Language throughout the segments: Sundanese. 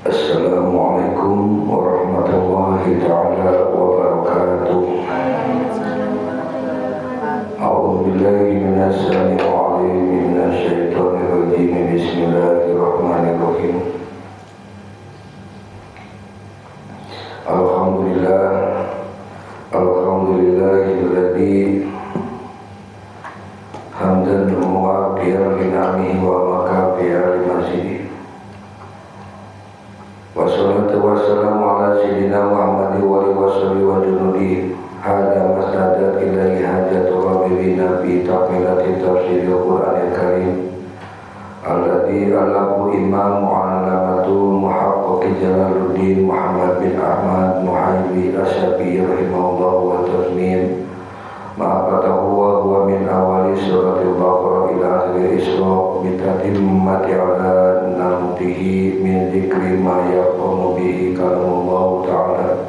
Assalamualaikum warahmatullahi taala wabarakatuh. A'udzu billahi minasy samii'il 'aliim minasy syaithanir rajim. Bismillahirrahmanirrahim. Alhamdulillah, alhamdulillahilladzi hamdan muwaffiyan li ni'amihi wa makafiyan li mazidih. Wassalatu wassalamu ala sayyidina Muhammadin wa alihi washabihi wa junudihi. Hadza mastadat ilaihi hajatu rabbina fi taqmilati tafsiril Qur'anil Karim alladzi alahu imam mu'allamatu muhaqqiq Jalaluddin Muhammad bin Ahmad Muhaibi Asy-Syafi'i rahimahullahu wa tazmin ma fatahu wa huwa min awali suratil Baqarah ila akhir Isra bi tatimmati ala namtihi min dzikri ma yaqumu bihi kalamullahu ta'ala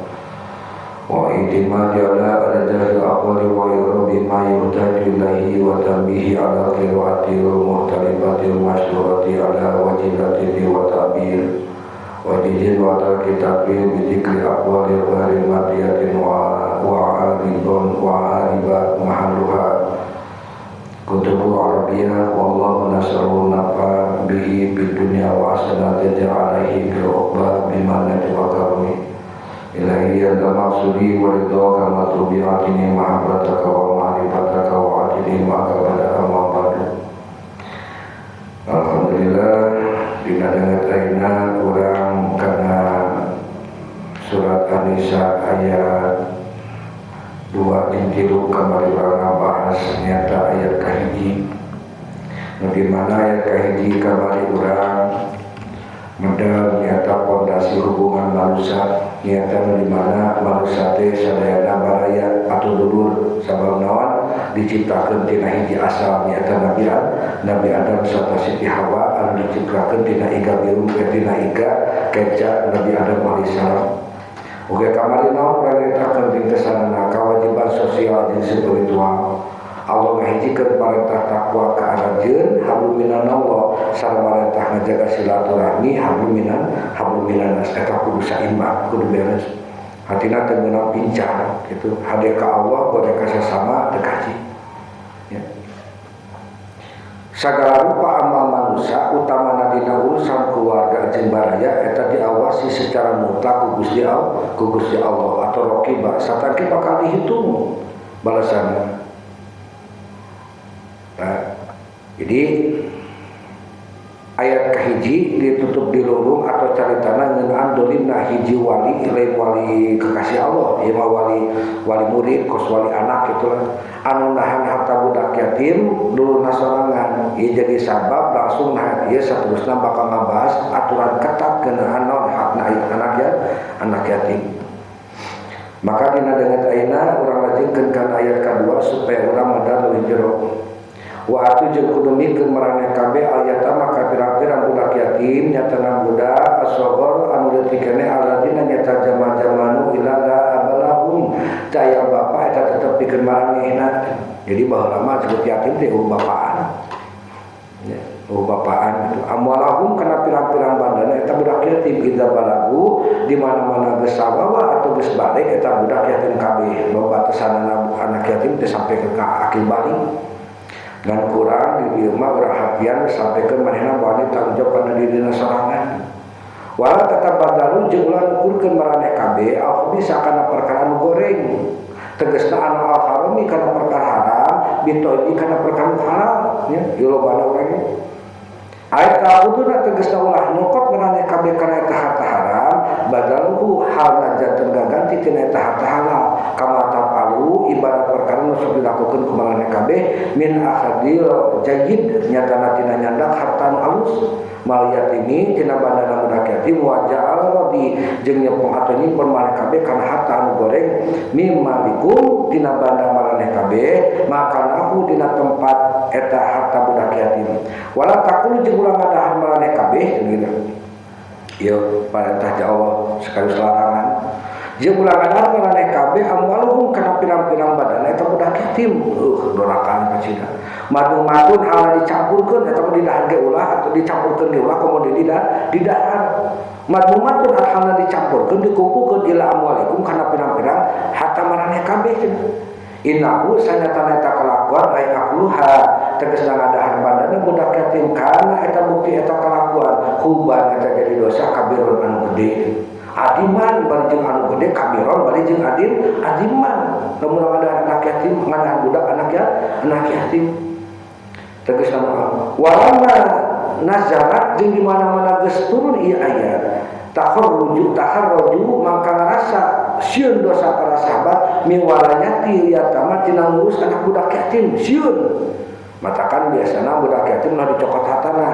wa itimadi ala adadil aqwali wa yurabi ma yuhtaju ilaihi wa tanbihi ala qira'atil muhtalifatil masyhurati ala wajilati wa ta'bir wa jizin wa tarkitabil bi dzikri aqwali ghairi madiyatin wa aribun wa ariba mahalluha kutubul arabiyah wallahu nasru nafa bihi bid dunya wa hasanati alaihi bil uqba bimannati wa karmi ilahi anta maqsudi wa ridhaka matrubi'atini mahabbataka wa ma'rifataka wa atini ma'akabada amma ba'du. Alhamdulillah dina danget ayeuna urang kana surat An-Nisa ayat 2 jeung 3 kamari urang ngabahas nyata ayat kahiji. Nu di mana ayat kahiji kamari urang medal nyata pondasi hubungan manusia nyata nu di mana manusia teh sadayana baraya atau dulur sabab naon diciptakeun tina hiji asal nyata Nabi Adam sarta Siti Hawa anu diciptakeun tina iga biru tina iga keca Nabi Adam alaihissalam. Oke kamari naon perintahkeun ringkesanana kewajiban sosial jeung spiritual. Allah ngahijikeun parentah takwa ka anjeun hablum minallah sareng parentah ngajaga silaturahmi hablum minan nas eta kudu saimbang kudu beres. Hatina teu meunang pincang gitu. Hade ka Allah goreng ka sasama teu kaji. Ya. Sagala rupa amal manusia utamana dina urusan keluarga jeung baraya eta diawasi secara mutlak ku Gusti Allah, ku Gusti Allah atau raqibah satangke bakal dihitung balasanna. Nah, jadi ayat kahiji ditutup di lurung atau caritana ngeunaan dolimna hiji wali lain wali kekasih Allah ieu mah wali murid kos wali anak gitulah anu nahan harta budak yatim dulurna sorangan ieu jadi sabab langsung nahan ieu saterusna bakal ngabahas aturan ketat ngeunaan naon hakna anak ya anak yatim. Maka dina danget ayeuna urang lajengkeun kana ayat kadua supaya urang medar leuwih jero. Wa atu jeung kudu mikeun maraneh kabeh ayatama ka pirang-pirang budak yatim nyatana budak asghar anu leutik keneh alladzina nyata jama-jamanu ila la abalahum daya bapa eta tetep pikeun maranehna. Jadi baheula mah disebut yatim teh eueuh bapaan. Ya, eueuh bapaan itu amwalahum kana pirang-pirang bandana eta budak yatim idza balagu di mana-mana geus sawawa atau geus balik eta budak yatim kabeh batasanana anak yatim teh sampai ke akil balik. Dan kurang di dieu mah urang hatian sampaikan manehna wani tanggung jawab kana dirina sorangan. Wala tatabadalu jeung ulah nukurkeun maraneh kabeh al khabisa kana perkara nu goreng. Tegasna anu al harami kana perkara haram, bitoji kana perkara halal nya ieu lobana urang. Ayat ta'uduna tegasna ulah nyokot maraneh kabeh kana eta harta haram, badaluhu halna janten gaganti tina eta harta halal. Kama tapalu ibarat perkara nu sok dilakukeun ku maraneh kabeh min akhadil jayyid nyatana tina nyandak harta nu alus mal yatimi tina bandana budak yatim wa ja'al radi jeung nyepong atau nyimpen maraneh kabeh kana harta anu goreng mimalikum tina banda maraneh kabeh makanahu dina tempat eta harta budak yatim wala taqulu jeung ulah ngadahar maraneh kabeh gitu. Ieu parentah ti Allah sekaligus larangan. Jeung ulah ngadahar maraneh kabeh amwaluhum kana pirang-pirang badan eta budak yatim. Dorakan kacida. Madu-madun hal dicampurkeun eta mah didahar ge ulah atau dicampurkeun ge ulah komo didahar. Madu-madun hal dicampurkeun dikumpulkeun ila amwalikum kana pirang-pirang harta maraneh kabeh cenah. Innahu sanyatana eta kalakuan ay akluha tegasna ngadahar badana budak yatim kana eta bukti eta kalakuan huban eta jadi dosa kabiron anu gede. Adiman bari jeung anu gede kabiron bari jeung adim adiman lamun ngadahar anak yatim ngadahar budak anak ya anak yatim tegasna walama nazarat jeung di mana-mana geus turun ieu ayat taharruju maka ngarasa sieun dosa para sahabat miwalayati yatama tina ngurus anak budak yatim sieun matakan biasana budak yatim mah dicokot hatana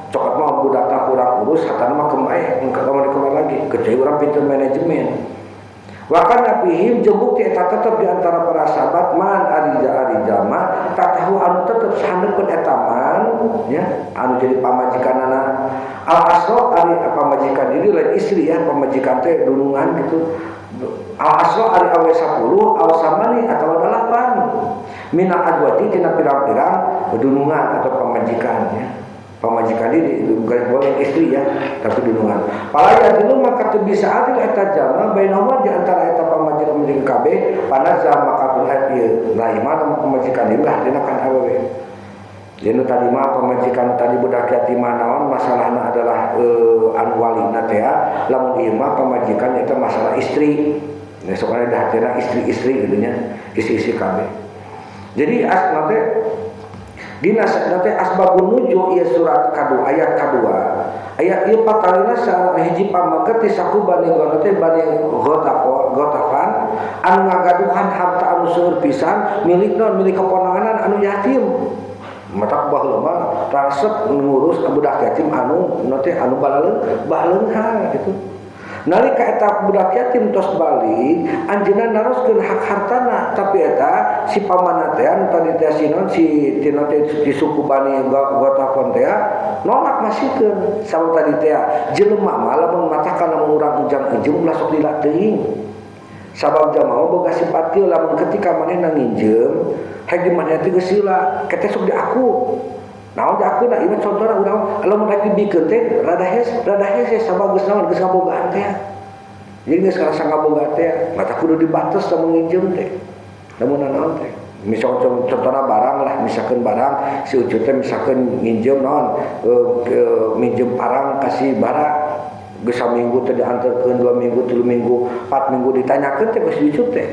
cokot mah budakna kurang urus hatana mah kemae engke kemana lagi kecuali urang pinter manajemen wa kana fihim jeung bukti eta tetep di antara para sahabat man arija arijama tatahu anu tetep sahaneupeun eta man ya anu jadi pamajikanana al asra ari pamajikan diri lain istri ya pamajikan teh dunungan gitu al asra ari awe 10 aw samani atawa 8 mina azwaji tina pirang-pirang dunungan atau pamajikan ya pamajikan diri bukan boleh istri ya tapi dunungan palaya dulu maka teu bisa adil eta jama bainahuma di antara eta pamajikan pamajikan kabeh panaza maka tun ieu nah imah pamajikan diri lah dina kan awewe Jadi tadi mah pamajikan tadi budak yatim naon masalahna adalah anu walina teh lamun ieu mah pamajikan eta masalah istri. Nah sok ada hatena istri-istri gitu nya, istri-istri kabeh. Jadi asna teh dina teh asbabun nuzul ieu surat kadua ayat kadua. Ayat ieu patalina hiji pamaket ti saku bani teh bani Ghatafan anu ngagaduhan harta anu seueur pisan milik naon milik keponakan anu yatim. Matak baheula mah resep ngurus budak yatim anu teh anu baleunghar gitu. Nalika eta budak yatim tos balik, anjeunna naroskeun hak hartana, tapi eta si pamanna teh anu tadi teh sinon si tina teh di suku Bani Ghatafan teh nolak masikeun. Sabab tadi teh jelema mah lamun matakan lamun urang ujang-ujung ulah sok lila teuing. Sabab jamaah boga sifat kieu lamun ketika manehna nginjem hek di manehna teh geus sila kete sok diaku. Naon diaku na ieu contohna urang lamun rek dibikeun teh rada hese sabab geus naon geus ngabogaan teh. Jadi geus ngarasa ngabogaan teh, mata kudu dibates lamun nginjem teh. Lamun naon teh. Misal contohna barang lah, misalkeun barang si Ucu teh misalkeun nginjem naon minjem parang kasih bara geus saminggu teh diantarkeun 2 minggu, 3 minggu, 4 minggu ditanyakeun teh geus diucup teh.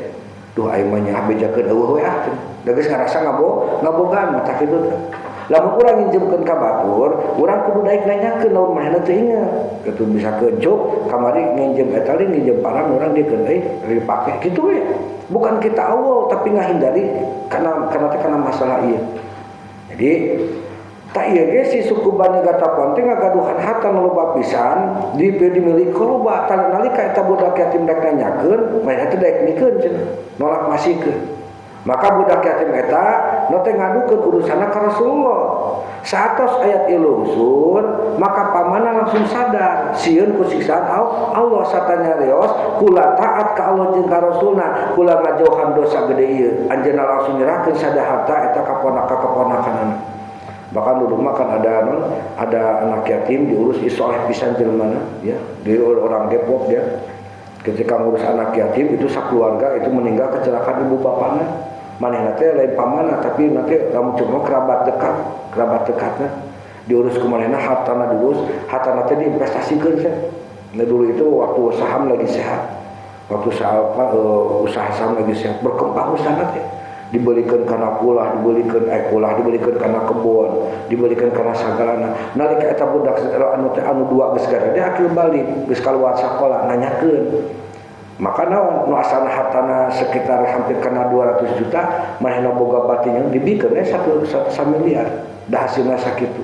Duh aing mah nya bejakeun eueuh we ah. Da geus ngarasa ngabogaan mata kitu teh. Lamun urang nginjemkeun ka batur, urang kudu daek nanyakeun lamun manehna teu inget. Kitu bisa kejuk kamari nginjem eta li nginjem parang urang diekeun euy dipake kitu we. Bukan kita awal tapi ngahindari karena teh kana masalah ieu. Jadi tak ieu ge si suku Bani Ghatafan teh ngagaduhan harta nu loba pisan dimiliki loba nalika eta budak yatim daek nanyakeun manehna teh daek mikeun cenah nolak masikeun. Maka budak yatim eta nu teh ngadukeun urusanna ka Rasulullah. Saatos ayat ieu lungsur maka pamanna langsung sadar sieun ku siksaan Allah satanya rios kula taat ka Allah jeung ka Rasulna kula ngajauhan dosa gede ieu anjeunna langsung nyerahkeun sada harta eta ka ponak-kaponakanana. Bahkan dulu mah kan ada non, ada anak yatim diurus soleh pisan jelema ya, di orang Depok dia. Ketika ngurus anak yatim itu sakeluarga itu meninggal kecelakaan ibu bapana. Manehna teh lain pamanna tapi nanti lamun cuma kerabat dekat, kerabat dekatna diurus ku manehna hartana diurus, hartana teh diinvestasikeun teh. Nah dulu itu waktu saham lagi sehat. Waktu saham, usaha saham lagi sehat, berkembang usaha teh. Dibelikan karena kulah, dibelikan kulah, dibelikan karena kebun, dibelikan karena sagalana. Nalika eta budak anu teh anu dua geus garede akil balik, geus kaluar sakola nanyakeun. Maka naon nu asalna hartana sekitar hampir kana 200 juta, manehna boga batin dibikeun 1 miliar. Da hasilna sakitu.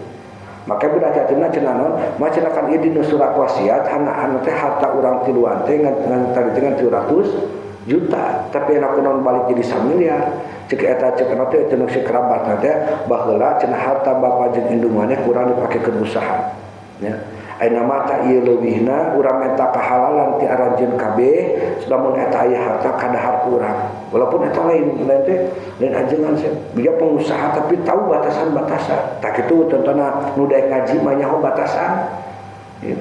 Maka budak yatimna cenah naon? Mah cenah kan ieu dina surat wasiat anu teh harta urang tiluan teh ngan tadi teh 300 juta, tapi enak kunaon balik jadi 1 miliar. Cek eta cek eta teh cenah si kerabat teh baheula cenah harta bapa jeung indung maneh kurang dipake keur usaha. Ya. Ayeuna mata ieu leuwihna urang minta kehalalan ti aranjeun kabeh lamun eta aya harta kadahar ku urang. Walaupun eta lain lain teh lain ajengan sih. Dia pengusaha tapi tahu batasan-batasan. Tak kitu contohna nu daek ngaji mah nyaho batasan. Gitu.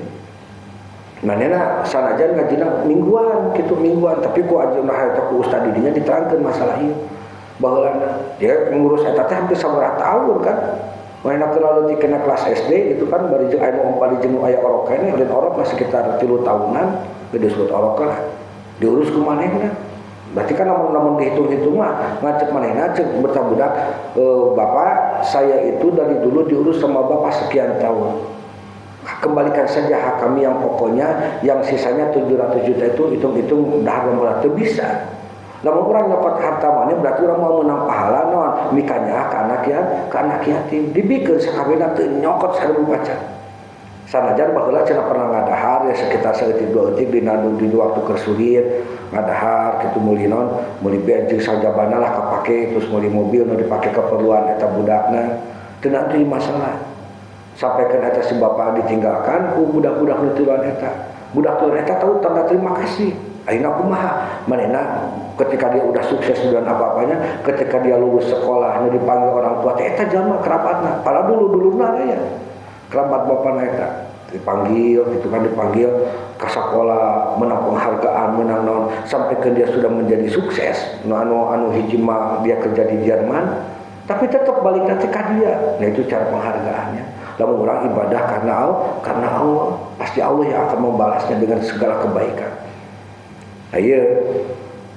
Manehna sanajan ngajina mingguan kitu mingguan tapi ku ajeuna harta ku ustad di dinya diterangkeun masalah ieu. Baheulana dia ngurus eta teh hampir sabaraha tahun kan. Manehna keur leutik kena kelas SD gitu kan bari jeung aya nu bari jeung aya orok keneh lain orok lah sekitar 3 tahunan gede disebut orok lah. Diurus ku manehna. Berarti kan lamun dihitung-hitung mah ngacek manehna cek berta budak bapak saya itu dari dulu diurus sama bapak sekian tahun. Kembalikan saja hak kami yang pokoknya yang sisanya 700 juta itu hitung-hitung dahar berarti bisa. Lamun urang nyokot harta maneh berarti urang mau menang pahala naon mikanya ka anak ya ka anak yatim dibikeun sakabehna teu nyokot sareng baca. Sanajan baheula cenah pernah ngadahar ya sekitar saeutik dua eutik dina di waktu keur sulit ngadahar kitu meuli naon meuli bensin sajabana lah kapake terus meuli mobil nu dipake keperluan eta budakna teu nanti masalah. Sampai kan eta si bapak ditinggalkan ku budak-budak nu tiluan eta. Budak tiluan eta tahu tanda terima kasih. Ayeuna kumaha? Manehna ketika dia udah sukses dan apa-apanya, ketika dia lulus sekolah nu dipanggil orang tua teh eta jalma kerabatna. Padahal dulu-duluna ya. Kerabat bapana eta dipanggil gitu kan dipanggil ke sekolah menang penghargaan menang naon sampai ke dia sudah menjadi sukses nu anu hiji mah dia kerja di Jerman tapi tetap balik nanti ke dia. Nah itu cara penghargaannya. Lamun orang ibadah karena Allah, pasti Allah yang akan membalasnya dengan segala kebaikan. Ayo,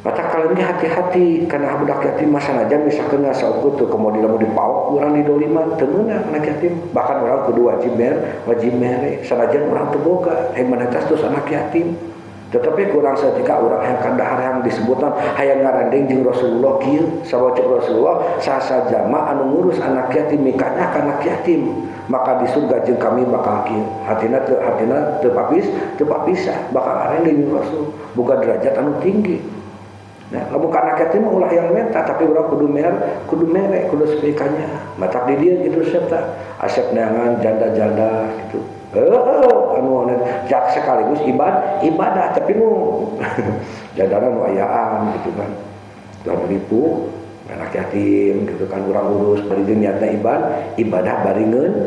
mata kalian ini hati-hati karena budak yatim masa aja misalkan nggak saukur tuh kemudian mau dipaok orang didoliman teu meunang anak yatim bahkan orang kudu wajib mere sanajan orang teu boga hayang terus anak yatim tetapi kurang setika orang yang kandahar yang disebutkan hayang ngarandeng jeung Rasulullah kieu sabab cek Rasulullah sasa jama anu ngurus anak yatim mikanya ka anak yatim maka di surga jeung kami bakal kieu hatina teu papisah bakal ngarandeng jeung Rasul boga derajat anu tinggi. Nah, lamun ka anak yatim mah ulah yang menta tapi urang kudu mere kudu sepikanya matak di dieu kitu serta asep neangan janda-janda gitu. Anu jak sekaligus ibadah tapi nu jadana nu ayaan gitu kan. Lamun nipu anak yatim gitu kan urang urus bari jeung niatna ibadah bari ngeunah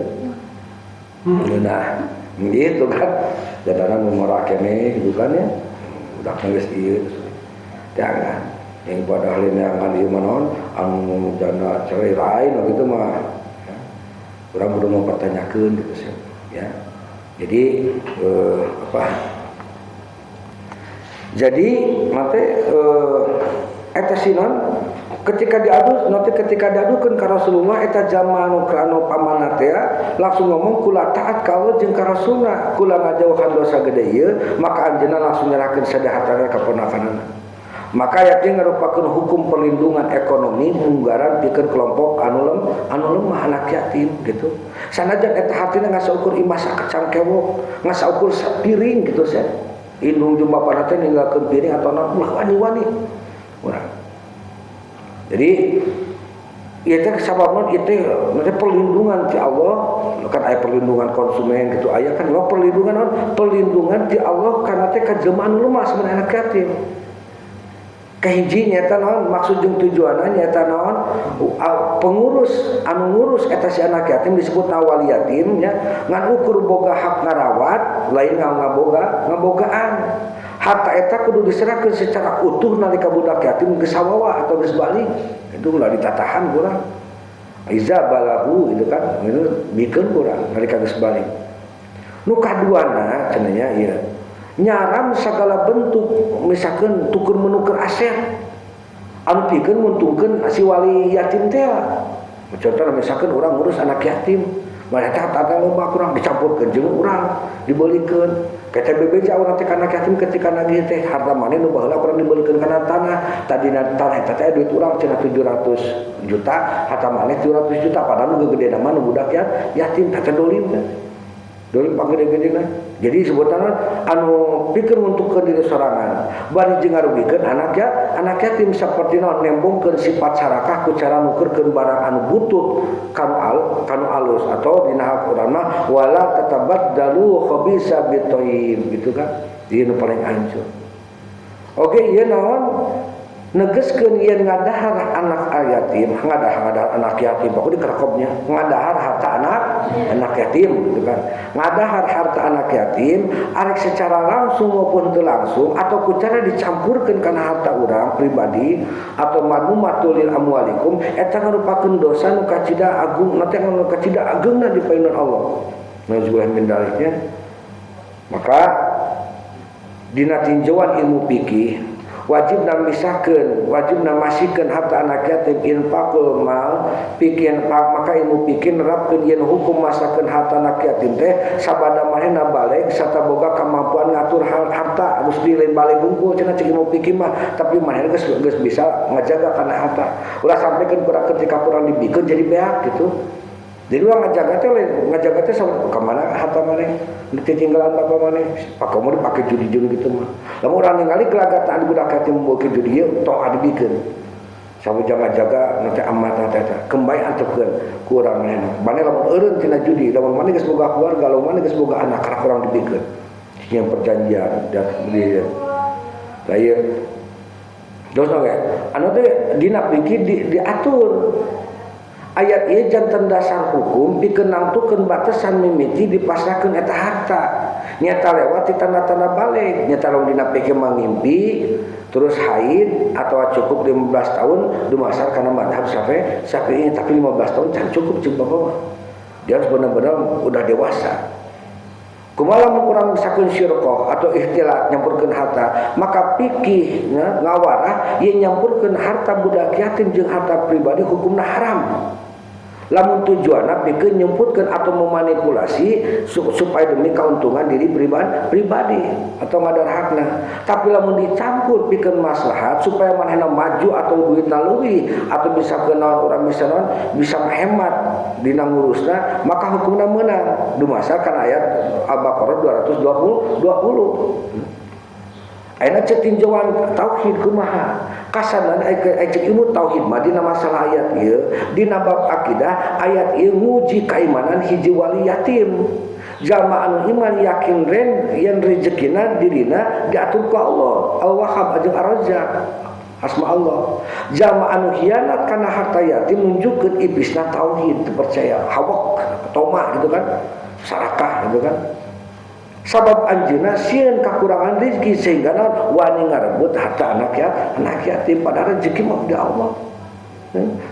gitu kan. Jadana nu ngora keneh gitu kan ya. Udah geus ieu jangan yang ibadah lain yang ieu mah naon anu janda cerai lain gitu mah ya. Urang kudu mempertanyakeun gitu sih ya. Jadi apa? Jadi nanti eta sinon ketika diadu nanti ketika diadukeun ka Rasulullah eta zaman anu pamanna teh langsung ngomong kula taat ka Allah jeung ka Rasulna kula ngajauhan dosa gede ieu maka anjeunna langsung nyerahkeun sadahatana ka ponakanna. Maka ayat ieu ngarupakeun hukum perlindungan ekonomi munggaran pikeun kelompok anu lemah anak yatim gitu. Sanajan eta hartina ngasaukur imah sakacangkewok, ngasaukur sapiring gitu seh. Indung jeung bapana teh ninggalkeun piring atau naon ulah wani-wani. Urang. Jadi ieu teh sababna ieu teh perlindungan ti Allah, kan aya perlindungan konsumen gitu aya kan perlindungan naon? Perlindungan ti Allah kana teh ka jelema anu lemah sebenarnya anak yatim. Kahiji nyata naon maksud jeung tujuanna nyata naon pengurus anu ngurus eta si anak yatim disebut wali yatim nya ngan ukur boga hak ngarawat lain ngaboga ngabogaan harta eta kudu diserahkeun secara utuh nalika budak yatim geus sawawa atau geus balik itu ulah ditatahan kurang iza balagu itu kan itu bikeun kurang nalika geus balik nu kaduana cenah nya ieu nyaram segala bentuk misalkan tuker menuker aset anu pikeun nguntungkeun si wali yatim teh. Contohna misalkan urang ngurus anak yatim mah eta hartana loba kurang dicampurkeun jeung urang dibeulikeun KTBB urang teh ka anak yatim ketika nagih teh harta maneh nu baheula urang dibeulikeun kana tanah tadina tanah eta teh duit urang cenah 700 juta harta maneh 700 juta padahal nu gegedena mah nu budak yatim teh dolim dolim pagede-gedena. Jadi sebutan anu pikeun nguntungkeun diri sorangan bari jeung ngarugikeun anak ya anak yatim saperti naon nembongkeun sifat sarakah ku cara nukerkeun barang anu butut kanu alus atau dina Al-Qur'an mah wala tatabaddalu khabisa bithayyib gitu kan. Ieu nu paling hancur. Oke, ieu naon negeskeun yen ngadahar anak yatim, ngadahar anak yatim, pokoknya dikerakobnya, ngadahar harta anak yatim gitu kan. Ngadahar harta anak yatim arek secara langsung maupun teu langsung atau ku cara dicampurkeun kana harta urang pribadi atau madmumatul lil amwalikum eta ngarupakeun dosa nu kacida agung, nanti nu kacida ageungna di payunan Allah. Nauzubillah min dzaliknya. Maka dina tinjauan ilmu fikih wajib misahkeun, wajib masihkeun harta anak yatim infaqul mal pikeun, maka ilmu fikih nerapkeun yen hukum masakeun harta anak yatim teh sabada manehna baleg sarta boga kemampuan ngatur harta harus di lain baleg hungkul cenah cek ilmu fikih mah, tapi manehna geus bisa ngajaga kana harta. Ulah sampaikeun kurang ketika kurang dibikeun jadi beak gitu. Jadi urang ngajaga teh lain ngajaga teh sama ka mana harta maneh ditinggalan bapak maneh pake mau dipake judi jeung gitu mah. Lamun urang ningali gelagatan budak yatim boga judi ieu tong dibikeun. Sabu jangan jaga nanti amat nanti eta kembali antepkeun ku urang manehna. Maneh lamun eureun tina judi, lamun maneh geus boga keluarga, lamun maneh geus boga anak karena kurang dibikeun. Yang perjanjian di lah ieu. Terus oge anu teh dina pikir diatur. Ayat ieu janten dasar hukum pikeun nangtukeun batasan mimiti dipasrahkeun eta harta. Nyata lewat di tanda-tanda balig, nyata lamun dina pikir mangimpi terus haid atau cukup 15 tahun dumasar kana mazhab Syafi'i, tapi 15 tahun can cukup cek bapak mah. Dia harus benar-benar udah dewasa. Kumaha lamun urang misalkeun syirqah atau ikhtilat nyampurkeun harta, maka fikih ngawarah ieu nyampurkeun harta budak yatim jeung harta pribadi hukumna haram. Lamun tujuanna pikeun nyumputkeun atau memanipulasi supaya demi keuntungan diri pribadi atau ngadar hakna. Tapi lamun dicampur pikeun maslahat supaya manehna maju atau duitna leuwih atau bisa kenaon urang bisa naon bisa menghemat dina ngurusna, maka hukumna meunang. Dumasar kana ayat Al-Baqarah 220. Ayeuna cek tinjauan tauhid kumaha? Kasanan cek ilmu tauhid mah dina masalah ayat ieu, dina bab akidah ayat ieu nguji keimanan hiji wali yatim. Jalma anu iman yakin ren yen rezekina dirina diatur ku Allah, Al-Wahhab jeung Ar-Razzaq. Asma Allah. Jalma anu hianat kana harta yatim nunjukkeun iblisna tauhid, teu percaya, hawak, tomah gitu kan. Sarakah gitu kan. Sabab anjeunna sieun kakurangan rezeki sehingga naon wani ngarebut harta anak ya anak yatim, padahal rezeki mah di Allah.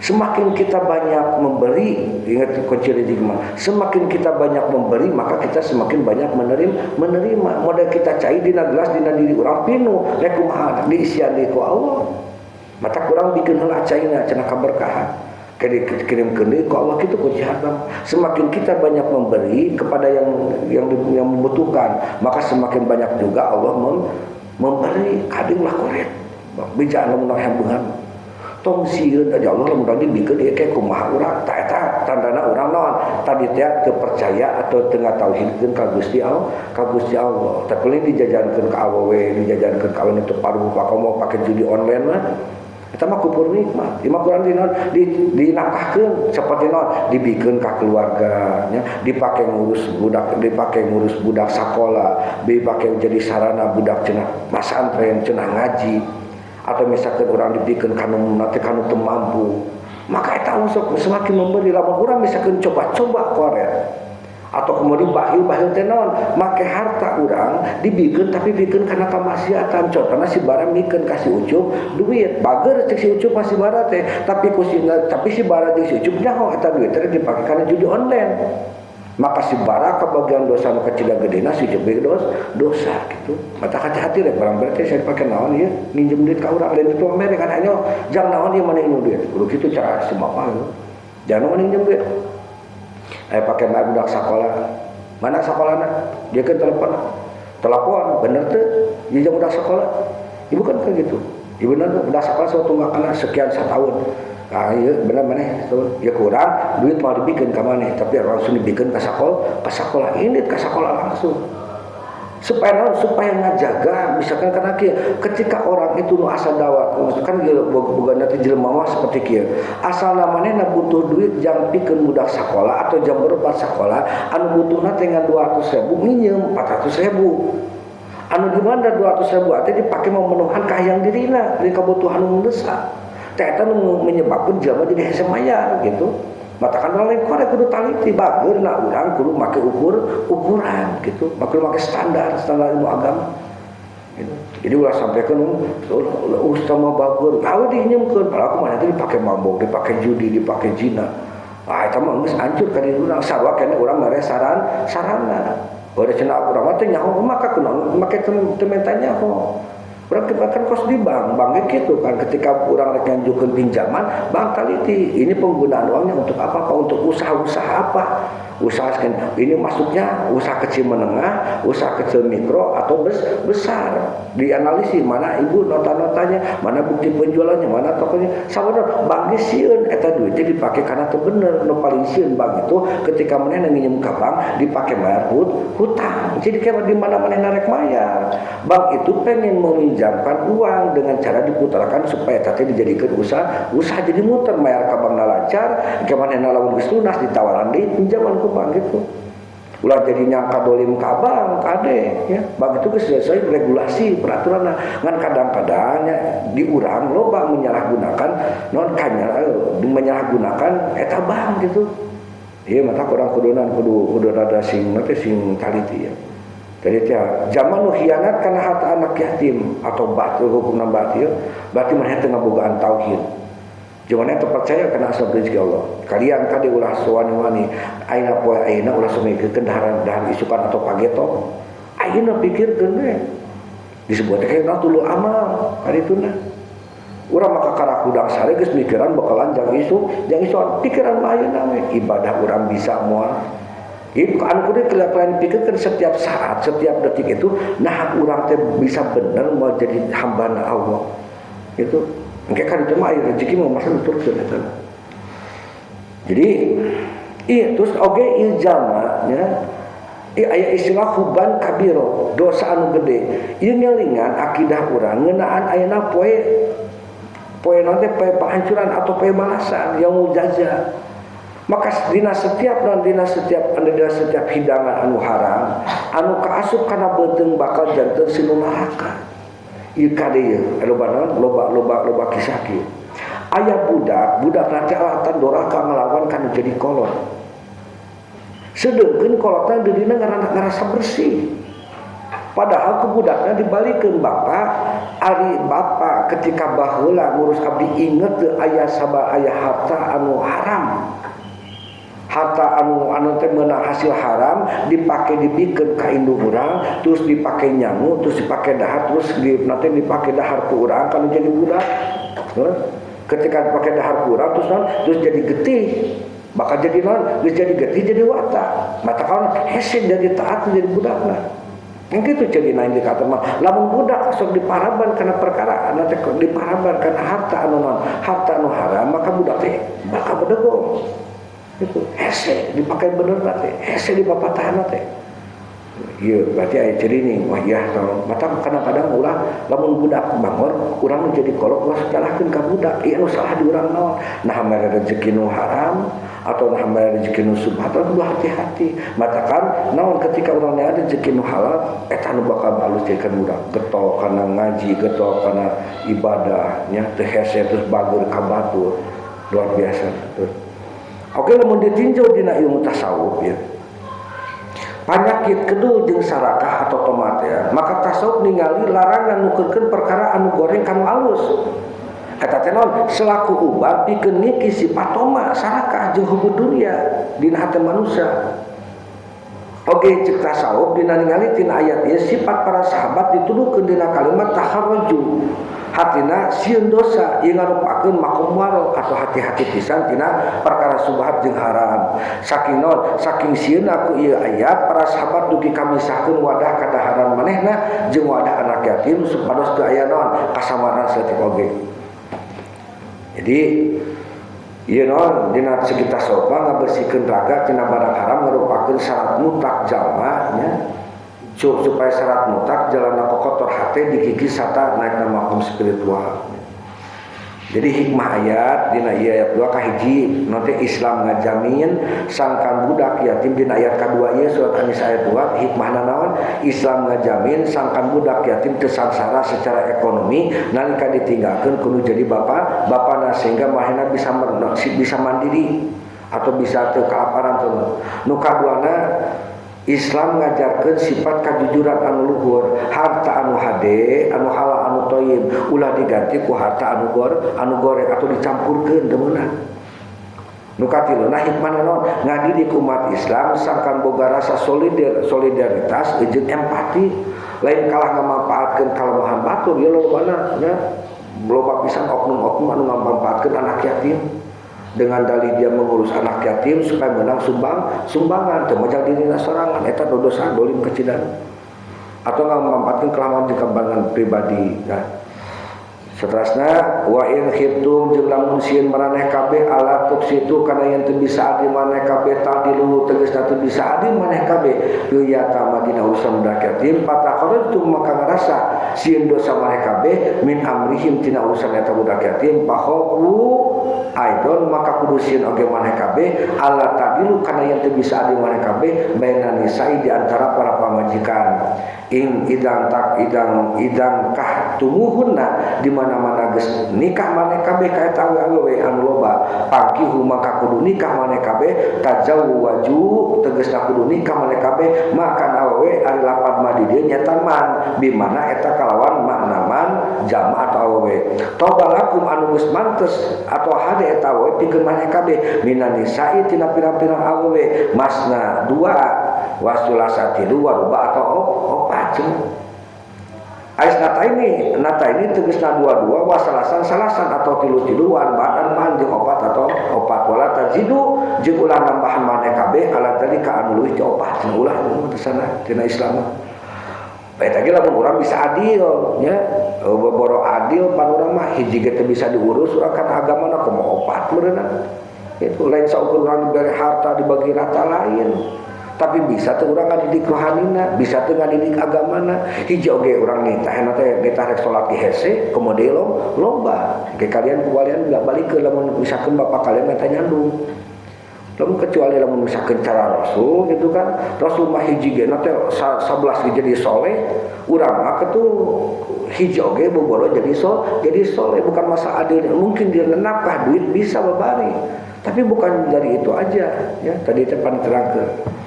Semakin kita banyak memberi, ingat kunci rezeki mah, semakin kita banyak memberi maka kita semakin banyak menerima. Modal kita cai dina gelas dina diri urang pinuh, rek kumaha diisian deui ku Allah. Mata kurang bikin heula caina cenah kaberkahan. Kirim deui ku Allah kitu kunci harta. Semakin kita banyak memberi kepada yang membutuhkan, maka semakin banyak juga Allah memberi. Kadang lah koret. Bijak lamun hembeungan. Tong sieun aja Allah lamun urang dibikeun ieu ke kumaha urang, ta eta tandana urang naon? Tadi teh teu percaya atau teu ngatauhidkeun ka Gusti Allah, ka Gusti Allah. Tapi lain dijajankeun ka awewe, dijajankeun ka awewe teu paruh mau pake judi online mah. Eta mah kufur nikmat. Ieu mah kurang di naon? Dinafkahkeun seperti naon? Dibikeun ka keluarga nya, dipake ngurus budak, dipake ngurus budak sakola, dipake jadi sarana budak cenah masantren, cenah ngaji. Atau misalkan orang dibikeun kanu nanti kanu teu mampu. Maka eta sok semakin memberi. Lamun urang misalkan coba-coba koret atau kemudian bahil-bahil teh naon make harta urang dibikeun tapi bikeun kana kamaksiatan. Contohna si bara mikeun ka si Ucup duit bager cek si Ucup masih bara teh, tapi ku si, tapi si bara jeung si Ucup nyaho eta duit teh dipake kana judi online. Maka si bara kebagian dosa nu kacida gedena, si Ucup ge dosa gitu. Mata hati-hati rek barang berarti saya dipake naon ieu minjem duit ka urang lain itu mere kan anyo jang naon ieu maneh minjem duit kudu kitu cara si bapak gitu. Jangan maneh minjem duit. Pakai bayar budak sekolah. Mana sekolahna? Dia kan telepon. Telepon, bener tuh. Dia jam budak sekolah. Ibu kan kayak gitu. Ibu bener tuh, budak sekolah suatu nggak kena sekian setahun. Ah, iya bener maneh. Ya kurang duit mau dibikin ke mana? Tapi langsung dibikin ke sekolah, ke sekolah ini ke sekolah langsung. Supaya supaya ngajaga misalkan karena kieu ketika orang itu nu asal dawat kan boga nanti jelema mah seperti kieu asal namanya butuh duit jam pikeun budak sakola atau jam berobat sakola anu butuhna teh ngan 200.000 nginjem 400.000 anu di mana 200.000 teh dipake memenuhan kahayang dirina di kebutuhan nu mendesak teh eta nu menyebabkan jelema jadi hese mayar gitu. Matakan orang lain korek kudu taliti bager na urang kudu make ukuran gitu, kudu make standar ilmu agama gitu. Jadi ulah sampaikan ustaz mah bager, gawe dinyemkeun, padahal kumaha teh dipake mabok, dipake judi, dipake zina. Ah eta mah geus hancur ka diri urang, sarua keneh urang mere sarana. Bade cenah urang mah teh nyaho maka kunaon make teu menta nyaho. Urang kan kos di bank, banknya gitu kan ketika urang rek nganjukeun pinjaman, bank taliti ini penggunaan uangnya untuk apa? Apa untuk usaha-usaha apa? Usaha ini masuknya usaha kecil menengah, usaha kecil mikro atau besar. Dianalisis mana ibu nota-notanya, mana bukti penjualannya, mana tokonya. Sabodo bank ge sieun eta duitnya dipake karena teu bener. Nu paling sieun bank itu ketika manehna nginjem ka bank dipake bayar hutang. Jadi kayak di mana manehna rek mayar. Bank itu pengen meminjamkan uang dengan cara diputarkan supaya tadi dijadikan usaha, usaha jadi muter bayar ka bankna lancar, ke manehna lamun geus lunas ditawaran deui pinjaman ku bank gitu. Ulah jadi nyangka dolim ka bank kade ya. Bank itu geus sesuai regulasi peraturan ngan kadang-kadang nya di urang loba menyalahgunakan non kanya menyalahgunakan eta bank gitu. Ieu mata kurang kudunan kudu rada sing teh sing taliti ya. Jadi teh zaman nu khianat kana harta anak yatim atau batil hukumna batil, berarti maneh teu ngabogaan tauhid. Jangan itu percaya karena asal rezeki Allah. Kalian kade ulah wani-wani, ayeuna poe ayeuna ulah sumikeun daharan isukan atau pageto. Ayeuna pikirkeun we. Disebut teh kana tulu amal karituna. Urang maka karak hudang sare geus mikiran bakalan jang isuk, jang isuk pikiran mah ayeuna we. Ibadah urang bisa moal. Ieu anu kudu kalian pikirkeun setiap saat, setiap detik itu nah urang teh bisa bener mau jadi hamba Allah. Itu engke kan itu mah rezeki mah masa nuturkeun eta. Jadi iya terus oge ieu jalma nya ieu aya istilah huban kabiro, dosa anu gede. Ieu ngelingan akidah urang ngeunaan ayeuna poe poe naon teh poe penghancuran atau poe balasan yaumul jaza. Maka dina setiap non dina setiap anu dina setiap hidangan anu haram anu kaasup kana beuteung bakal janten sinu neraka. Ieu kade ieu loba naon loba kisah kieu. Aya budak nanti alatan doraka ngelawan kana jadi kolot. Sedengkeun kolotna dirina ngarasa bersih. Padahal ku budakna dibalikeun bapak, ari bapak ketika baheula ngurus abdi inget teu aya sabar aya harta anu haram. Harta anu teh meunang hasil haram dipake dibikeun ka indung urang, terus dipake nyangu, terus dipake dahar, terus di nanti dipake dahar ku urang kalau jadi budak. Ketika dipake dahar ku urang terus non, terus jadi getih. Bakal jadi non, geus jadi getih jadi watak. Mata kaon hese jadi taat jadi budakna. Yang gitu jadi naik di kata mah. Lamun budak sok diparaban karena perkara nanti diparaban karena harta anu non, harta anu haram maka budak teh bakal bedegong. Itu hese dipakai bener teh, hese dipapatahan teh. Iya, berarti aya ciri nih, wah iya tolong. Mata kadang-kadang ulah lamun budak bangor, urang nu jadi kolot ulah salahkeun ka budak. Ieu nu salah di urang naon? Nah mere rezeki nu haram atau nah mere rezeki nu subhat, kudu hati-hati. Matakan naon ketika urang ada rezeki nu halal, eta nu bakal alus jadikan budak. Getol kana ngaji, getol kana ibadah, nya teu hese terus bager ka batur. Luar biasa terus. Oke, lamun ditinjau dina ilmu tasawuf ya. Panyakit kedul jeung sarakah atau tomat ya, maka tasawuf ningali larangan nukeurkeun perkara anu goreng kanu alus. Eta teh naon? Selaku ubat pikeun ngiki sifat toma sarakah jeung hubud dunia dina hate manusia. Oke, cek tasawuf dina ningali tina ayat ieu sifat para sahabat dituduhkeun dina kalimat taharraju. Hatina sieun dosa ieu ngarupakeun makom waro atau hati-hati pisan tina perkara subhat jeung haram. Saking naon? Saking sieun aku ieu ayat para sahabat dugi kamisahkeun wadah kadaharan manehna jeung wadah anak yatim supados teu aya naon kasamaran saeutik oge. Jadi ieu naon dina segi tasawuf mah ngabersihkeun raga tina barang haram ngarupakeun syarat mutlak jalma nya. Supaya syarat mutlak jalan kokotor hate dikikis serta naik nama makom spiritual. Jadi hikmah ayat dina ieu ayat 2 kahiji nanti Islam ngajamin sangkan budak yatim dina ayat kadua ieu surat An-Nisa ayat 2 hikmahna naon Islam ngajamin sangkan budak yatim teu sangsara secara ekonomi nalika ditinggalkeun kudu jadi bapak bapana sehingga manehna bisa bisa mandiri atau bisa teu kalaparan teu. Nu kaduana Islam ngajarkeun sifat kajujuran anu luhur, harta anu hade, anu halal anu thayyib, ulah diganti ku harta anu gor, anu goreng atau dicampurkeun teu meunang. Nu katiluna hikmahna naon? Ngadidik umat Islam sangkan boga rasa solidaritas jeung empati, lain kalah ngamanfaatkeun kalemahan batur ieu lobana nya. Loba pisan oknum-oknum anu ngamanfaatkeun anak yatim. Dengan dalih dia mengurus anak yatim supaya menang sumbangan teu majak dirina sorangan eta dosa dolim kecidan atau ngamanfaatkeun kelemahan di kembangan pribadi. Nah, seterusnya wa in khiftum jeung lamun sieun maraneh kabeh ala tuksitu kana yen teu bisa adil maneh kabeh tadilu tegasna teu bisa adil maneh kabeh fil yatama dina urusan budak yatim patakharajtum maka ngarasa sieun dosa maneh kabeh min amrihim tina urusan eta budak yatim pakhofu aidon maka kudu sieun oge maneh kabeh ala tadilu kana yen teu bisa adil maneh kabeh baina nisa'i di antara para pamajikan ing idang tak idang idang kah tumuhunna di mana-mana geus nikah maneh kabeh ka eta awewe anu loba pangkihu maka kudu nikah maneh kabeh tajawwaju tegasna kudu nikah maneh kabeh makan awewe ari lapan mah di dieu nyata man bimana eta kalawan makna man jama atau awewe tobalakum anu geus mantes atau hade eta awewe pikeun maneh kabeh minan nisa'i tina pirang-pirang awewe masna dua wasulasa tilu waruba atau opat. Ais nata ini tegasna dua-dua wasalasan salasan atau tilu-tilu arba'an man jeung opat atau opat wala tazidu jeung ulah nambahan maneh kabeh ala tadi ka anu leuwih ti opat jeung ulah teu sana tina Islam. Eta ge lamun urang bisa adil nya, boro adil pan urang mah hiji ge teu bisa diurus urang kan agamana kumaha opat meureunna. Itu lain saukur urang diberi harta dibagi rata lain. Tapi bisa tuh orang ngadidik rohanina, bisa tuh ngadidik agamana. Hiji oge urang nitah teh nitah rek salat di hese, komodo lomba. Ke kalian kalian enggak balik ke lamun misalkan bapak kalian minta nyandung. Lamun kecuali lamun misalkan cara Rasul gitu kan. Rasul mah hiji ge na teh 11 ge jadi soleh, urang mah ketu hiji oge boboro jadi jadi soleh, bukan masa adil. Mungkin dia nafkah duit bisa babari. Tapi bukan dari itu aja ya. Tadi teh pan terangkeun.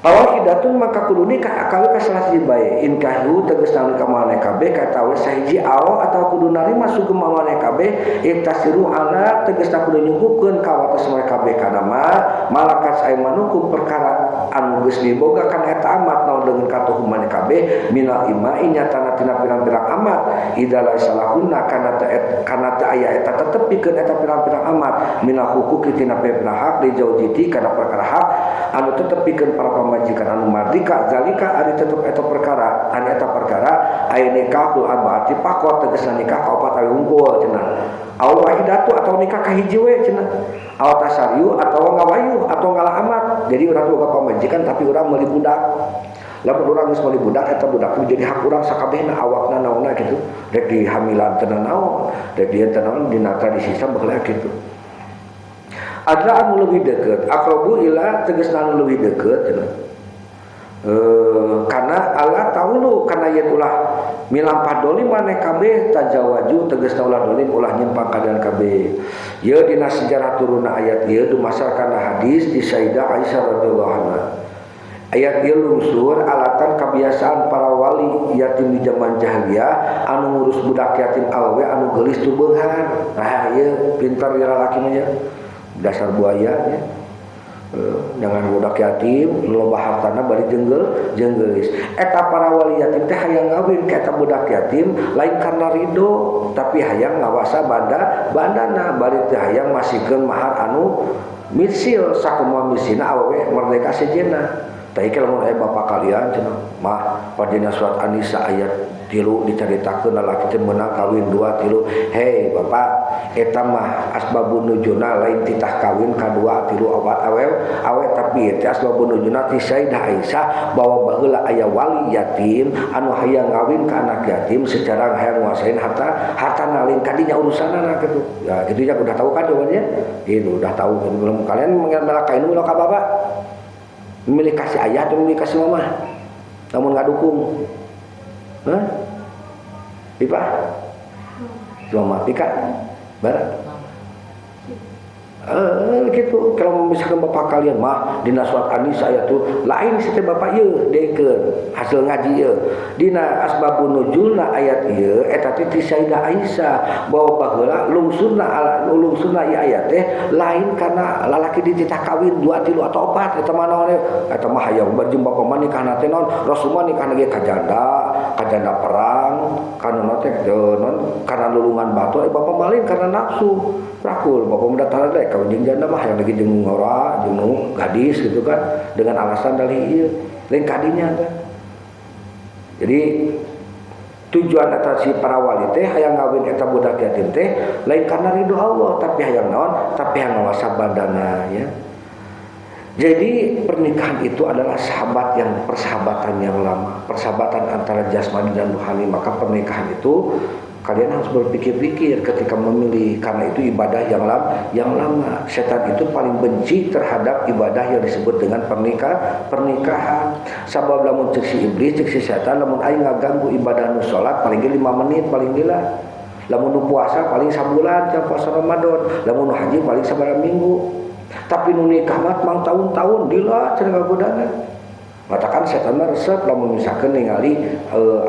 Awahidatun maka kudu nikah akawe ka salah siji bae inkahu tegasna ka maneh kabeh ka tawe sahiji aw atau kudu narima sugem maneh kabeh iktasiru ala tegasna kudu nyungkukeun ka wates maneh kabeh kana ma malakat aimanukum perkara anu geus diboga kana eta amat naon deungeun katuhu maneh kabeh minal imai nyatana tina pirang-pirang amat idza la salahunna kana ta kana ta aya eta tetep pikeun eta pirang-pirang amat minal huquqi tina pirang-pirang hak di jaujiti kana perkara hak anu tetep pikeun para pamajikan anu mardika zalika ari tetep eta perkara ari eta perkara aya nikahul arbaati pakot tegasna nikah ka opat awi hungkul cenah aw wahidatu atau nikah ka hiji we cenah aw tasariu atau ngawayuh atau ngalah amat. Jadi urang boga pamajikan tapi urang meuli budak lamun urang geus meuli budak eta budak jadi hak urang sakabehna awakna naonna kitu rek dihamilan teu naon rek dieu teu naon dina tradisi Islam baheula kitu. Ada anu lebih deket, akrobu ila tegasna anu lebih deket cenah. Karena Allah taulu karena yen ulah milampah dolim maneh kabeh tajawaju tegasna ulah dolim ulah nyimpang kalian kabeh. Ieu dina sejarah turunna ayat ieu dumasar kana hadis di Sayyidah Aisyah radhiyallahu anha. Ayat ieu lungsur alatan kebiasaan para wali yatim di zaman jahiliyah anu ngurus budak yatim awewe anu geulis tu beunghar. Nah ieu pintar ieu lalaki mah nya. Dasar buaya ya. Jangan budak yatim loba hartana bari jenggel jenggelis eta para wali yatim teh hayang ngawin ka eta budak yatim lain karena ridho tapi hayang ngawasa bandana bari teh hayang masihkeun mahar anu misil sakumaha misina awewe merdeka sejenna. Tah ieu lamun aya bapak kalian cenah mah padina surat An-Nisa ayat 3 dicaritakeun lalaki teh meunang kawin 2 3. Hei bapak, eta mah asbabun nuzulna lain titah kawin ka 2 3 4 awe tapi eta asbabun nuzulna ti Sayyidah Aisyah bahwa baheula aya wali yatim anu hayang ngawin ka anak yatim secara hayang nguasain harta lain kadinya urusanana kitu. Ya kitu nya udah tahu kan jawabannya? Itu udah tahu belum kalian mengenal kain ka bapak? Memilih kasih ayah atau memilih kasih mama? Namun nggak dukung. Hah? Pipa? Mama Pika? Barat? Gitu. Kalau misalkan bapak kalian mah dina surat An-Nisa ayat tuh lain sete bapak ieu dekeun hasil ngaji ieu. Dina asbabun nuzulna ayat ieu eta teh ti Sayyidah Aisyah bahwa baheula lungsurna ieu ayat teh lain karena lalaki dititah kawin 2 3 atau 4 eta mah naon eta mah hayang jeung bapak mah nikahna teh naon Rasul mah nikahna ge ka janda perang kana teh naon kana lulungan batu bapak mah lain karena nafsu rakul bapak mah datang teh kawin jeung janda mah hayang lagi jeung ngora jeung gadis gitu kan dengan alasan dari ieu lain kadinya teh. Jadi tujuan eta si para wali teh hayang ngawin eta budak yatim teh lain karena ridho Allah tapi hayang naon tapi hayang ngawasa badana ya. Jadi pernikahan itu adalah sahabat yang persahabatan yang lama, persahabatan antara jasmani dan rohani. Maka pernikahan itu kalian harus berpikir-pikir ketika memilih karena itu ibadah yang lama. Setan itu paling benci terhadap ibadah yang disebut dengan pernikahan. Sabab lamun cek si iblis, cek si setan lamun aing ngaganggu ibadah nu salat paling ge 5 menit paling gila. Lamun nu puasa paling sabulan jam puasa Ramadan, lamun nu haji paling sabaraha minggu. Tapi nu nikah mah mang tahun-tahun dila cenah ngagodana. Matakan setan mah resep lamun misalkan ningali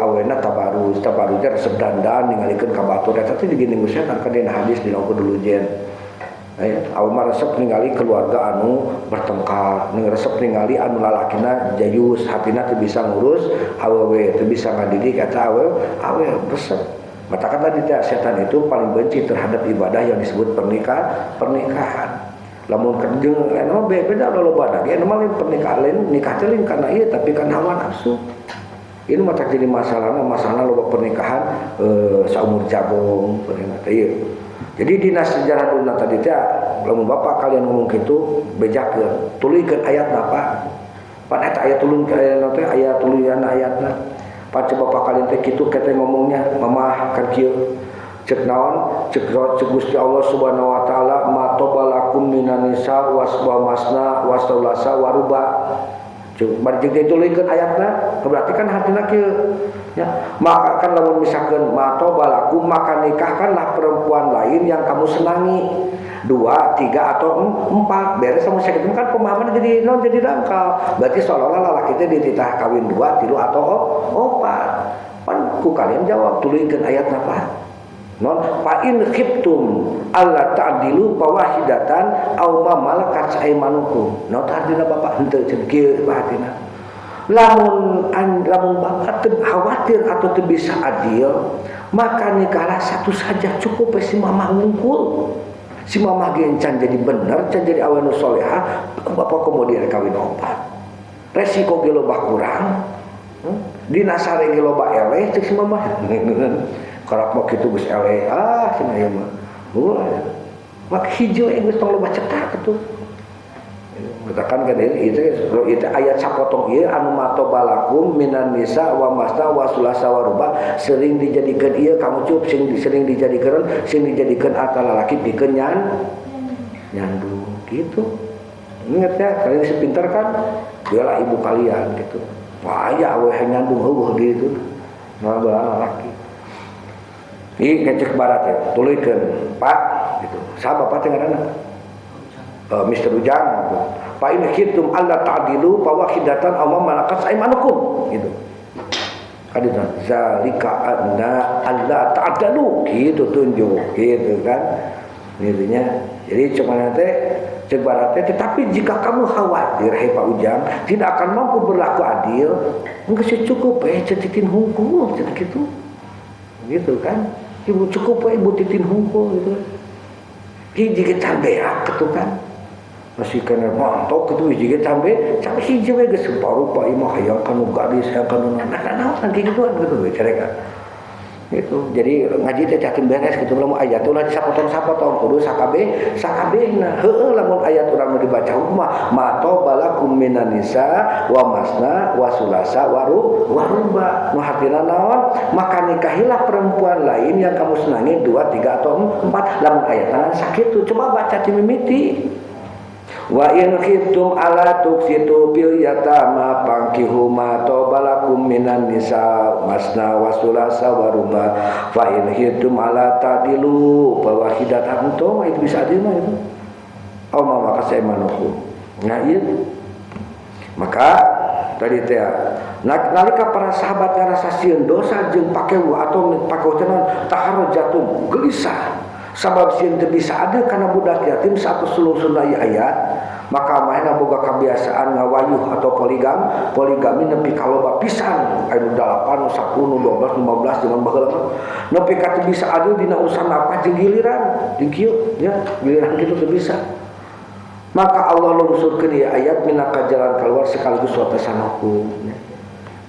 awena tabarus teh resep dandan ningalikeun ka batur eta teh digeuning ku setan kan dina hadis dina dulu jen. Awe mah resep ningali keluarga anu bertengkar, ning resep ningali anu lalakina jayus, hatina teu bisa ngurus awewe, teu bisa ngadidik eta awewe resep. Matakan tadi teh setan itu paling benci terhadap ibadah yang disebut pernikahan. Lamun jeung anu beda loba da ge anu mah lain pernikahan lain nikah teh lain karena ieu tapi karena hawa nafsu. Ini mah jadi masalah loba pernikahan saumur jabong pernikahan teh ieu. Jadi dina sejarah duna tadi teh lamun bapak kalian ngomong kitu bejakeun tuluykeun ayatna Pak. Pan eta ayat tulun ayatna teh ayat tuluyan ayatna. Pan bapak kalian teh kitu kete ngomongnya mamah kan kieu. Cek naon cek Gusti Allah Subhanahu wa taala ma tobalakum minan nisa waswa masna wasaulasa waruba. Cek bari jeung dituluykeun ayatna berarti kan hatina kieu ya. Maka kan lamun misalkeun ma tobalakum maka nikahkanlah perempuan lain yang kamu senangi 2, 3 atau 4 beres sama sakitu kan pemahaman jadi non jadi dangkal. Berarti seolah-olah lalaki teh dititah kawin 2, 3 atau 4. Pan ku kalian jawab tuluykeun ayatna Pak. Non fa in khiftum alla ta'dilu fawahidatan aw ma malakat aymanukum. Non artina bapak henteu ceun kieu bahatina. Lamun bapak teu khawatir atau teu bisa adil, maka nikahlah satu saja cukup si mamah wungkul. Si mamah ge can jadi bener, can jadi awe nu soleha, bapak kemudian kawin 4. Resiko ge loba kurang. Dina sare ge loba eleh ceuk si mamah. Karak mah kitu geus eleh ah cenah ieu mah. Ulah. Mak hijau geus tong loba cetak atuh. Katakan kan itu ayat sapotong ieu anu matobalakum minan nisa wa masna wa sulasa wa ruba sering dijadikeun ieu kamu cup sering dijadikeun atala lalaki pikeun nyandu gitu. Ingat ya kalian sepintar kan bela ibu kalian gitu. Wah aya awewe nyandung heueuh gitu. Nah bela lalaki. Ini ngecek barat ya, tuluykeun Pak gitu. Saha bapak teh ngaranna? Mr. Ujang gitu. Fa in khiftum alla ta'dilu fawahidatan aw ma malakat aymanukum gitu. Kadina zalika anna alla ta'dilu gitu tunjuk gitu kan. Gitunya. Jadi cuma nanti cek barat teh tetapi jika kamu khawatir hai Pak Ujang tidak akan mampu berlaku adil, geus cukup cetitin hungkul gitu. Gitu kan. Ibu cukup we ibu titin hungkul gitu. Hiji ge can beak kitu kan. Masih kena mantok gitu hiji ge sampe hiji we geus rupa-rupa ieu mah hayang kanu gadis hayang kanu nah naon gituan gitu we carekan. Gitu. Jadi ngaji teh cakeun beres gitu lamun ayat ulah disapotong-sapotong kudu sakabeh sakabehna. Heueuh lamun ayat urang nu dibaca mah ma balakum minan nisa wa masna wa sulasa wa ruba. Nu hartina naon? Maka nikahilah perempuan lain yang kamu senangi 2, 3 atau 4. Lamun ayat sakitu coba baca ti mimiti. Wa in khiftum ala tuqsitu fil yatama fankihu ma tobalakum minan nisa masna wa sulasa wa ruba fa in khiftum ala tadilu fa wahidatan to itu bisa adil mah itu. Aw ma maka saimanuhu. Nah ieu maka tadi teh nalika para sahabat ngarasa sieun dosa jeung pakewu atau pakewu teh taharrajatum gelisah sabab sieun teu bisa adil kana budak yatim satu sulung-sulung ayat maka manehna boga kebiasaan ngawayuh atau poligami nepi ka loba pisan anu 8, 10, 12, 15 zaman baheula mah nepi ka teu bisa adil dina urusan nafkah jeung giliran jeung kieu nya giliran kitu teu bisa maka Allah lungsurkeun ieu ayat minaka jalan keluar sekaligus watasan hukum ya.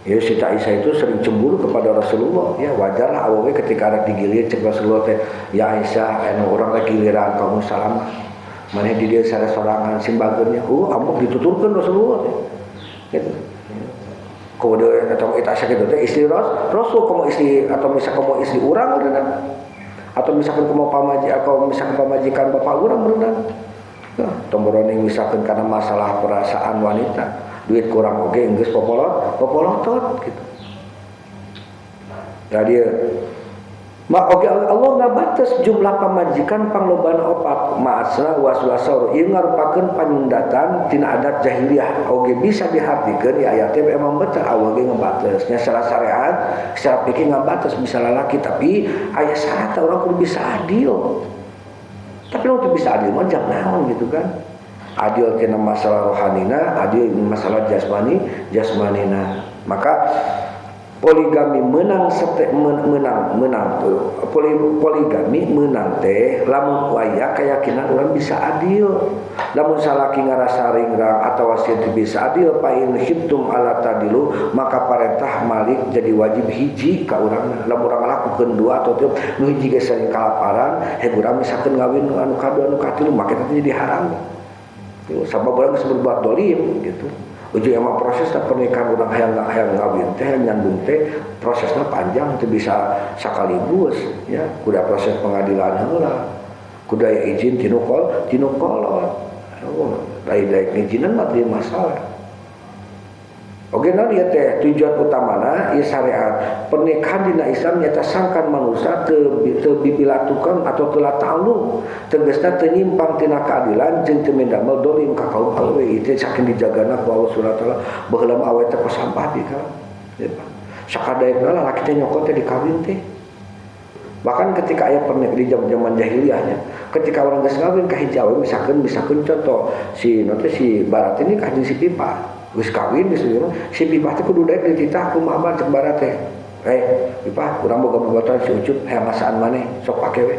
Ya, Siti Aisyah itu sering cemburu kepada Rasulullah. Ya wajarlah awewe ketika arek digilir cek Rasulullah teh, ya Aisyah anu urang teh giliran kamu salamah. Maneh di dieu salah sorangan simbageunnya. Oh, amuk dituturkeun Rasulullah teh. Gitu. Kode atau eta Aisyah kitu teh istri Rasul komo istri atau misal komo istri urang beunang. Atau misalkan komo pamaji atau misalkan pamajikan bapak urang beunang. Nah, tomboroning misalkan karena masalah perasaan wanita. Duit kurang oge geus popolotot gitu. Jadi ma oge Allah ngabates jumlah pamajikan panglobana opat ma'asna waswasor ieu ngarupakeun panyundatan tina adat jahiliyah oge bisa dihartikeun ya ayat teh emang betul Allah ge ngabates nya secara syariat secara fikih ngabates bisa lalaki tapi aya syarat urang kudu bisa adil. Tapi lamun teu bisa adil mah jam naon gitu kan. Adil kena masalah rohanina, adil masalah jasmani, jasmanina. Maka poligami menang menang tuh. Poligami menang teh lamun waya keyakinan orang bisa adil. Lamun salaki ngarasa ringrang atau wasiat bisa adil fa in khiftum ala tadilu maka parentah malik jadi wajib hiji ka urang. Lamun urang ngalakukeun dua atau tilu nu hiji geus sering kalaparan, heg urang misalkeun ngawin anu kadua anu katilu maka eta jadi haram. Sabab urang geus berbuat dolim gitu. Ujung emang proses pernikahan urang hayang ngawin teh hayang nyandung teh prosesnya panjang teu bisa sakaligus ya kuda proses pengadilan heula kudu aya izin tinu kolot oh daek ngijinan mah teu masalah. Oke nah ieu teh tujuan utamana ieu syariat pernikahan dina Islam nyata sangkan manusia teu bibilatukan atau teu ta'alluq tegasna teu nyimpang tina keadilan jeung teu mindamel dolim ka kaum awewe ieu saking dijagana ku Allah Subhanahu wa taala baheula mah awewe teh sampah di ka sakadaekna lalaki teh nyokot teh dikawin teh bahkan ketika aya pernikahan di zaman jahiliyahnya ketika orang geus ngawin ka hiji awewe misalkeun contoh si nanti si barat ini ka si pipa geus kawin geus si Pipah teh kudu daek dititah kumaha abah cek barat teh. Pipah urang boga bogotan si Ucup hayang ngasaan maneh sok pake we.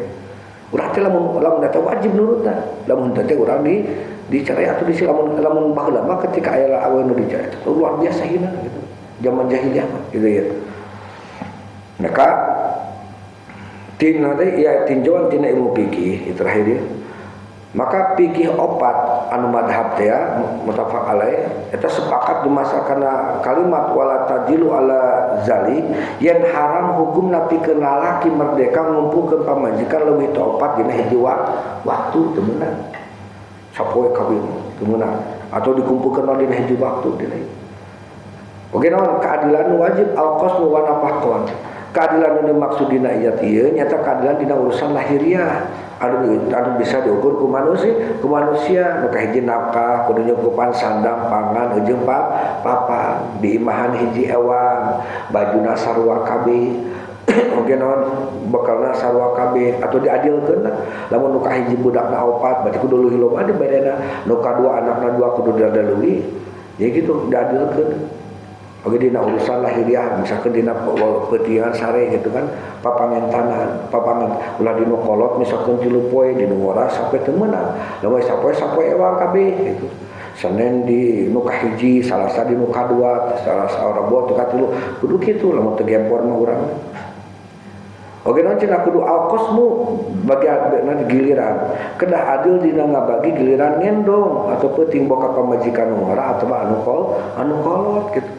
Urang teh lamun eta wajib nurutna. Lamun teh urang di dicerai atau di lamun baheula mah ketika aya awewe nu dicerai itu luar biasa hina gitu. Zaman jahiliyah mah gitu ya. Maka tina teh ya tinjauan tina ilmu fikih itu terakhir dia. Maka fikih opat anu madhab teh muttafaq alaih eta sepakat di masa kana kalimat wala tadilu ala zali yen haram hukum pikeun lalaki merdeka ngumpulkeun pamajikan leuwih ti opat dina hiji waktu teu meunang sapoe kawin teu meunang atau dikumpulkeun dina hiji waktu dina. Oge naon keadilan wajib al qasmu wa nafaqah. Keadilan nu dimaksud dina ayat ieu nyata keadilan dina urusan lahiriah anu bisa diukur ku manusia nu kahiji nafkah kudu nyukupan sandang pangan jeung papan diimahan hiji ewang bajuna sarua kabeh oge naon bekalna sarua kabeh atau diadilkeun lamun nu kahiji budakna opat berarti kudu leuwih loba dibarena nu kadua anakna dua kudu rada leuwih ya gitu diadilkeun. Oge dina urusan lahiriah misalkan dina peutian sare gitu kan papangentanan papangen ulah dinu kolot misalkan 3 poe dinu ngora sampai teu meunang lamun sapoe sapoe ewang kabeh gitu. Senin di nu kahiji, Salasa di nu kadua, Salasa Rebo nu katilu kudu kitu lamun teu gempor mah urang. Oge naon cenah kudu alqasmu bagi giliran. Kedah adil dina ngabagi giliran ngendong atau peuting boka pamajikan ngora atawa anu kolot gitu.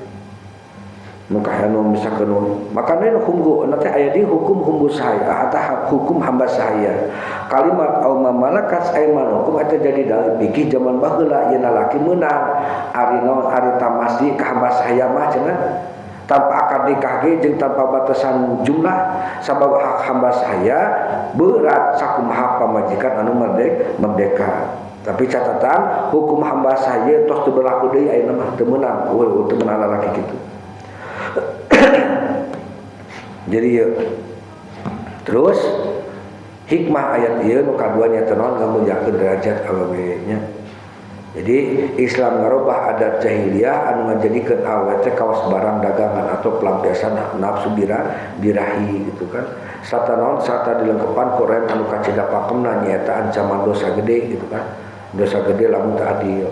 Nu kahanu misalkan makana hunggu nanti aya di hukum hunggu sahaya atau hukum hamba sahaya. Kalimat au mamalakat aimanukum eta jadi dalil fikih zaman baheula yen lalaki meunang ari naon ari tamasi ka hamba sahaya mah cenah tanpa akad nikah ge jeung tanpa batasan jumlah sabab hak hamba sahaya berat sakumaha pamajikan anu merdeka. Tapi catatan hukum hamba sahaya tos teu berlaku deui ayeuna mah teu meunang, eueuh teu meunang lalaki kitu. Jadi ya, terus hikmah ayat ieu nu kadua nya teh naon ngamuliakeun derajat awewe nya. Jadi Islam ngarobah adat jahiliyah anu ngajadikeun awewe teh kawas barang dagangan atau pelampiasan nafsu birahi gitu kan. Sarta naon sarta dilengkepan ku rem anu kacida pakemna nyaeta ancaman dosa gede gitu kan. Dosa gede lamun teu adil.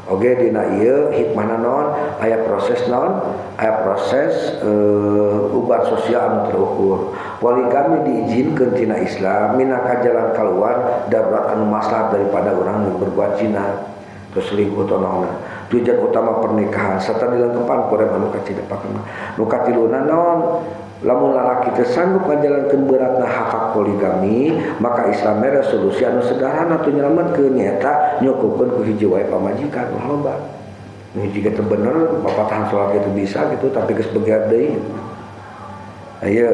Oge dina ieu hikmahna naon aya proses naon aya proses ubat sosial anu terukur. Poligami diizinkeun tina Islam minangka jalan keluar darurat anu maslahat daripada orang nu berbuat zina terus selingkuh atau naon. Tujuan utama pernikahan serta dilengkepan ku rem anu kacida pakemna. Nu katiluna naon lamun lalaki teu sanggup ngajalankeun beratna hak poligami maka Islam mere solusi anu sederhana tu nyelametkeun nyaeta nyukupkeun ku hiji wae pamajikan ulah loba. Nu hiji ge teu bener papatahan salat ge teu bisa gitu tapi geus begat deui. Ayo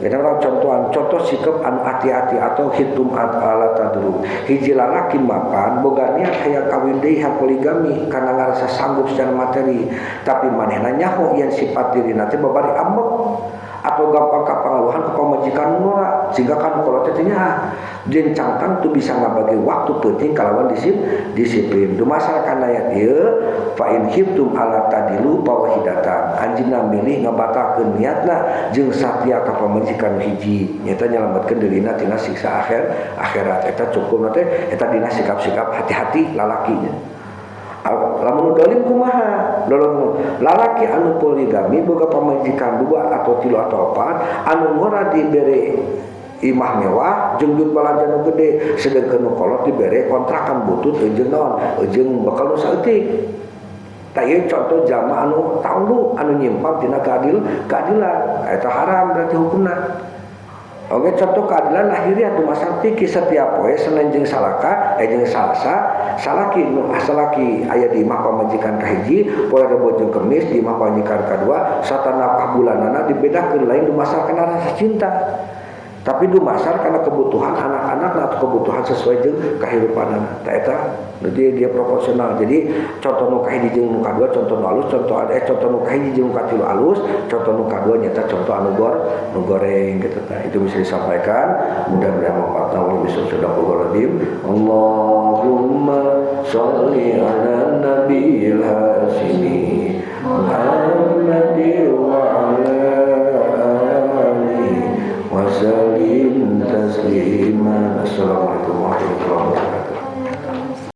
kita orang contohan contoh sikap anu hati-hati atau hitum ala tadru. Hiji lalaki mapan boga niat hayang kawin deui hak poligami karena ngarasa sanggup secara materi tapi manehna nyaho yen sifat dirina teh babari ambek atau gampang kapangaluhan ke pamajikan ngora sehingga kan kalau teh nya jeung cangtang tuh bisa ngabagi waktu penting kalawan disiplin dumasar kana ayat ieu fa in khiftum ala tadilu fawahidatan anjeunna milih ngabatalkeun niatna jeung satia ka pamajikan hiji nyata nyelametkeun dirina tina siksa akhirat eta cukup teh eta dina sikap-sikap hati-hati lalakinya. Lamun dolim kumaha lolong lalaki anu poligami boga pamajikan 2 atau 3 atau 4 anu ngora dibere imah mewah jeung duit balanja nu gede sedengkeun nu kolot dibere kontrakan butut jeung naon jeung bakal nu saeutik. Tah ieu contoh jalma anu taulu anu nyimpang tina keadilan eta haram berarti hukumna. Oke contoh keadilan lahiriah dumasar fikih setiap poe Senin jeung Salaka jeung Salasa salaki nu salaki aya di imah pamajikan kahiji poe Rebo jeung Kemis di imah pamajikan kadua sarta nafkah bulanana dibedakeun lain dumasar kana rasa cinta tapi dumasar kana kebutuhan anak-anak atau kebutuhan sesuai jeung kahirupanana tah eta jadi dia proporsional. Jadi contoh nu kahiji jeung nu kadua contoh nu alus contoh contoh nu kahiji jeung nu katilu alus contoh nu kadua nyata contoh anu nu goreng gitu tah. Itu bisa disampaikan mudah-mudahan manfaatna wa bisa sadaqallahul azim. Allahumma sholli ala nabiyil